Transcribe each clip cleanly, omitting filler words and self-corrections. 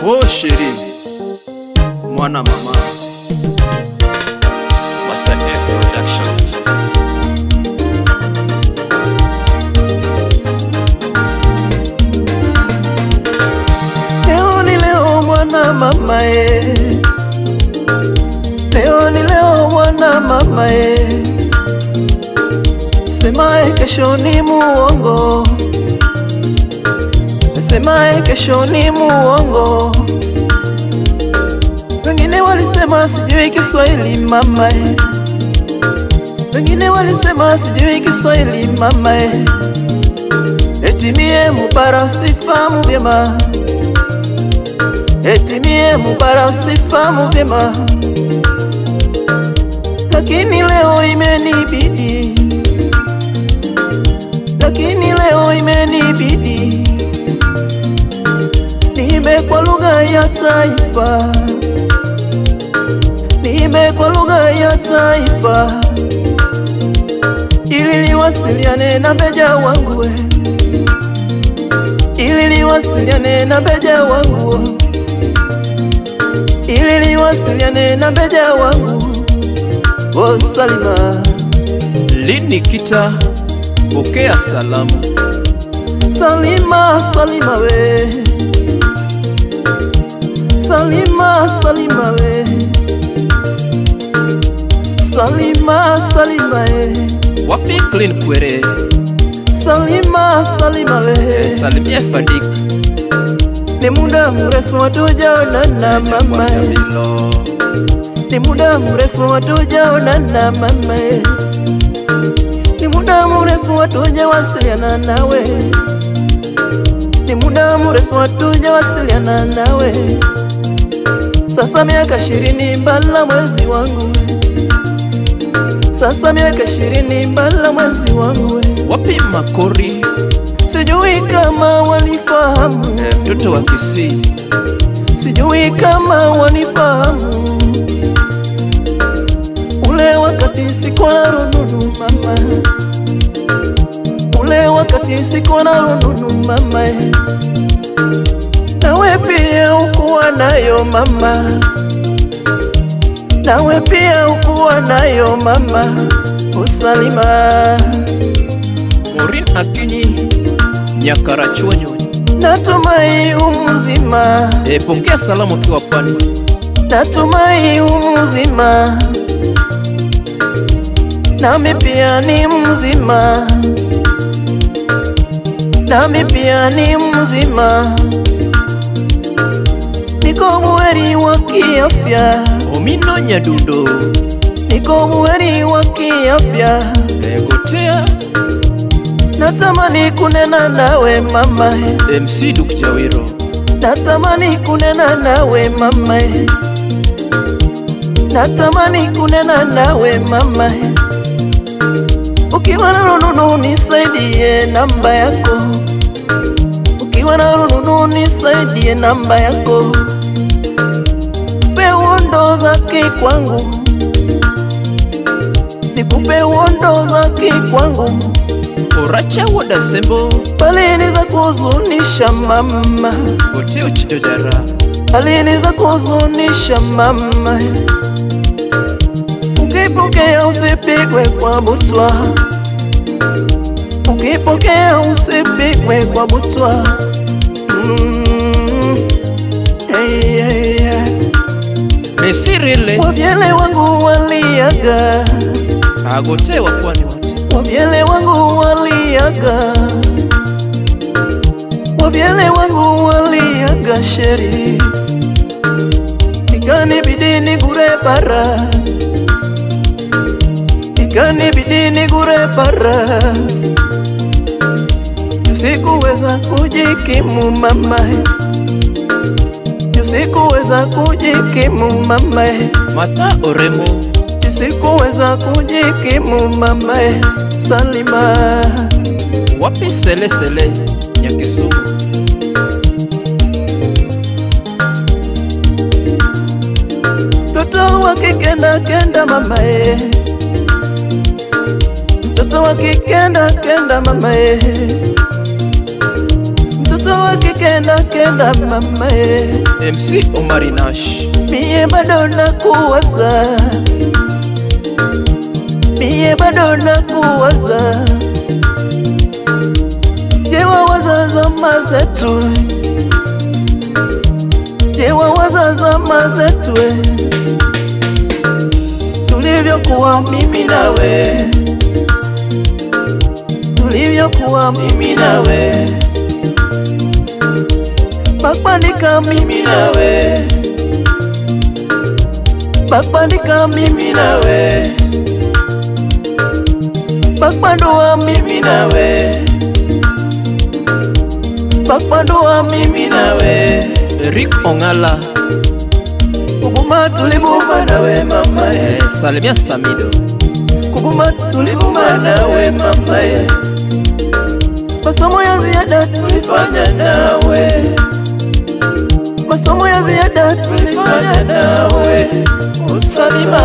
Oh chérie, mwana mama. Master F Production. Leo ni leo mwana mama e. Leo ni leo mwana mama e. Semae kesho ni muongo. Semae kesho ni muongo. Wengine walisema sijui Kiswahili mama e. Wengine walisema sijui Kiswahili mama e. Eti mie mubara sifahamu vyema. Eti mie mubara sifahamu vyema. Lakini leo imenibidi. Lakini leo imenibidi niimbe kwa lugha ya taifa. Niimbe kwa lugha ya taifa ili niwasiliane na mbeja wangu we. Ili niwasiliane na mbeja wangu. Ili niwasiliane na mbeja wangu. Oh Salima. Lini kita pokea salamu. Salima, Salima we. Salima, Salima we. Salima, Salima e. Wapi Clean Kwere? Salima, Salima we. Salimia Fadik. Ni muda mrefu hatujaonana mama. Jamilo. Ni muda mrefu hatujaonana mama. Ni muda mrefu hatujawasiliana nawe. Ni muda mrefu hatujawasiliana nawe. Sasa miaka 20 mbala mwezi wangu. Sasa miaka 20 mbala mwezi wangu. Wapi Makori? Sijui kama wanifahamu. Mtoto wa Kisii. Sijui kama wanifahamu. Ule wakati sikuwa na rununu mama. Ule wakati sikuwa na rununu mama. Nawe pia ukuwa nayo mama. Nawe pia ukuwa nayo mama. Usalima. Maureen Akinyi Nyakarachuonyo. Natumai umzima. Pokea salamu ukiwa pwani. Natumai umzima. Nami pia ni mzima. Nami pia ni mzima. Niko buheri wa kiafya. Omino Nyadundo. Niko buheri wa kiafya. Gotea. Natamani kunena nawe mama. MC Duke Jawiro. Natamani kunena nawe mama. Natamani kunena nawe mama. Ukiwa na rununu nisaidie namba yako. Ukiwa na rununu nisaidie namba yako. Nikupe uondo zake kwangu. Nikupe uondo zake kwangu. Oracha woda sembo. Palini za kuhuzunisha mama. Gotea chidojara. Palini za kuhuzunisha mama. Ukipokea usipigwe kwa butwa. Ukipokea usipigwe kwa butwa. Hey, hey, hey. Mesirile. Wavyele wangu waliaga. Agote wa pwani wote. Wavyele wangu waliaga. Wavyele wangu waliaga sheri. Ikanibidi nigure para. Ikanibidi nigure para. Sikuweza kujikimu mama. Sikuweza kujikimu mama. Mata Oremo. Sikuweza kujikimu mama. Salima. Wapi sele sele Nyakisumu. Mtoto wa kikenda kenda mama e. Mtoto wa kikenda kenda mama e. Mtoto wa kikenda kikenda kenda mama e. MC Omari Nash. Mie bado nakuwaza, mie bado nakuwaza. Je, wawaza zama zetu, je, wawaza zama zetu tulivyokuwa mimi nawe, tulivyokuwa mimi nawe, bakbandika mimi nawe, bakbandika mimi nawe, bakbandua mimi nawe, bakbandua mimi nawe. Eric Ongala. Kubuma tulibuma nawe mama e. Salimia Samido. Kubuma tulibuma nawe mama e. Masomo ya ziada tulifanya nawe, masomo ya ziada tulifanya nawe Usalima.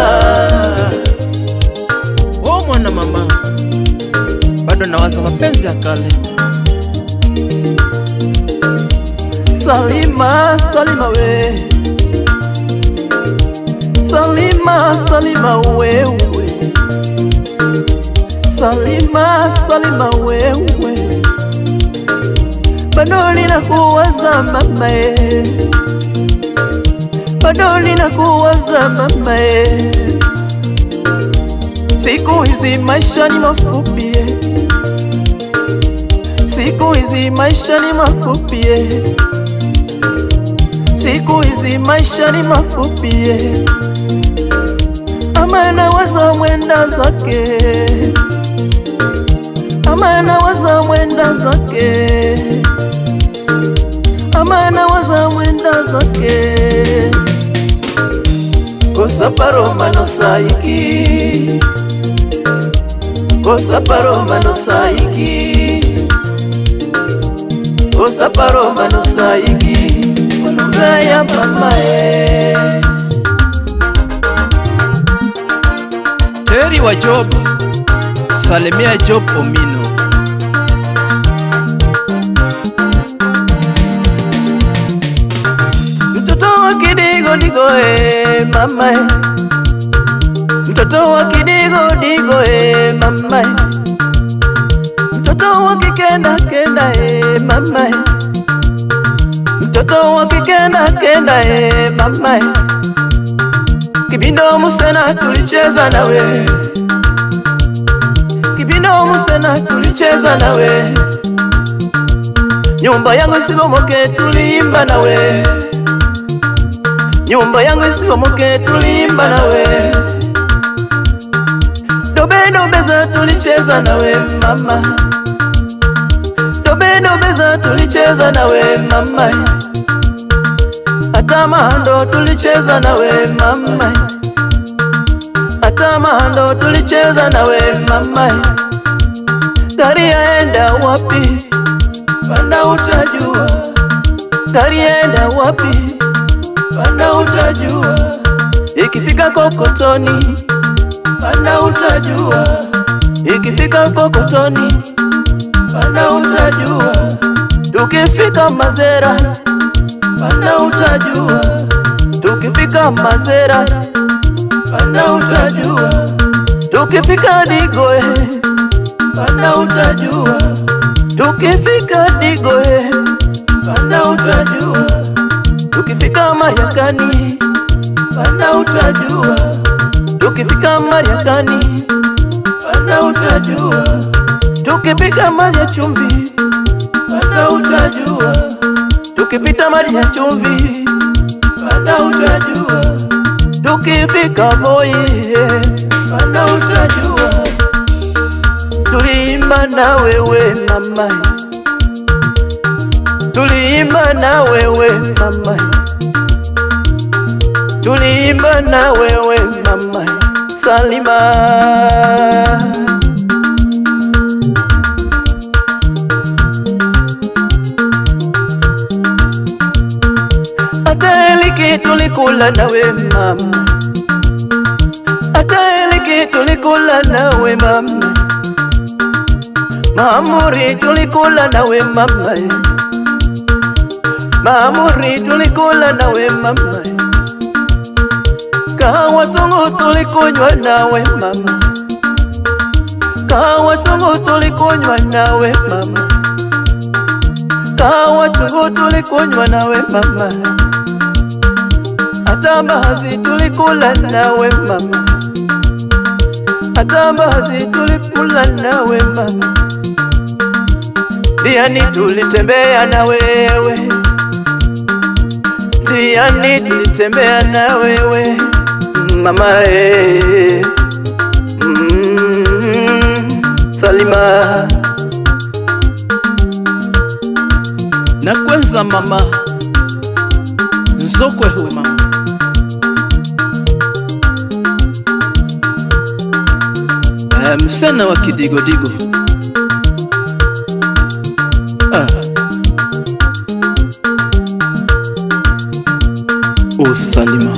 O mwana mama, bado nawaza mapenzi ya kale. Salima, Salima we, Salima, Salima wewe, Salima, Salima wewe, bado ninakuwaza mama e, bado ninakuwaza mama e. Siku hizi maisha ni mafupi e, siku hizi maisha ni mafupi e, siku hizi maisha ni mafupi e. Ama nawaza mwenda zake, ama nawaza mwenda zake, ama nawaza mwenda zake. Kosa paroma no saiki, kosa paroma no saiki, kosa paroma no saiki, olunga ya mama e. Terry wa Job, salimia Job Omino. Mtoto wa kidigo digo e mama e. Mtoto wa kidigo digo e mama e. Mtoto wa kikenda kenda e mama e. Mtoto wa kikenda kenda e mama e. Kibindo musena tulicheza nawe, kibindo musena tulicheza nawe, nyumba yangu isibomoke tuliimba nawe, nyumba yangu isibomoke tuliimba nawe, dobe dobeza tulicheza nawe mama, dobe dobeza tulicheza nawe mama, hata mahando tulicheza nawe mama, hata mahando tulicheza nawe mama. Gari yaenda wapi? Panda utajua. Gari yaenda wapi? Panda utajua. Ikifika kokotoni, panda utajua. Ikifika kokotoni, panda utajua. Tukifika Mazera, panda utajua. Tukifika Mazera, panda utajua. Tukifika Digoe, panda utajua. Tukifika Digoe, panda utajua. Tukifika Mariakani, panda utajua. Tukifika Mariakani, panda utajua. Tukipita maji ya chumvi, panda utajua. Tukipita maji ya chumvi, panda utajua. Tukifika Voi, panda utajua. Tuliimba na wewe mama, tuliimba na wewe mama, tuliimba na wewe mama Salima. Hata eliki tulikula nawe mama, hata eliki tulikula nawe mama, maamuri tulikula nawe mama, Mahamuri tulikula nawe mama, kahawa chungu tulikunywa nawe mama, kahawa chungu tulikunywa nawe mama, kahawa chungu tulikunywa nawe mama, hata mbaazi tulikula nawe mama, hata mbaazi tulikula nawe mama, Diani tulitembea na wewe, Diani tulitembea na wewe mama eh. Salima. Nakweza mama nzokwe huwe mama. Msena wa kidigodigo. Ah. O Salima.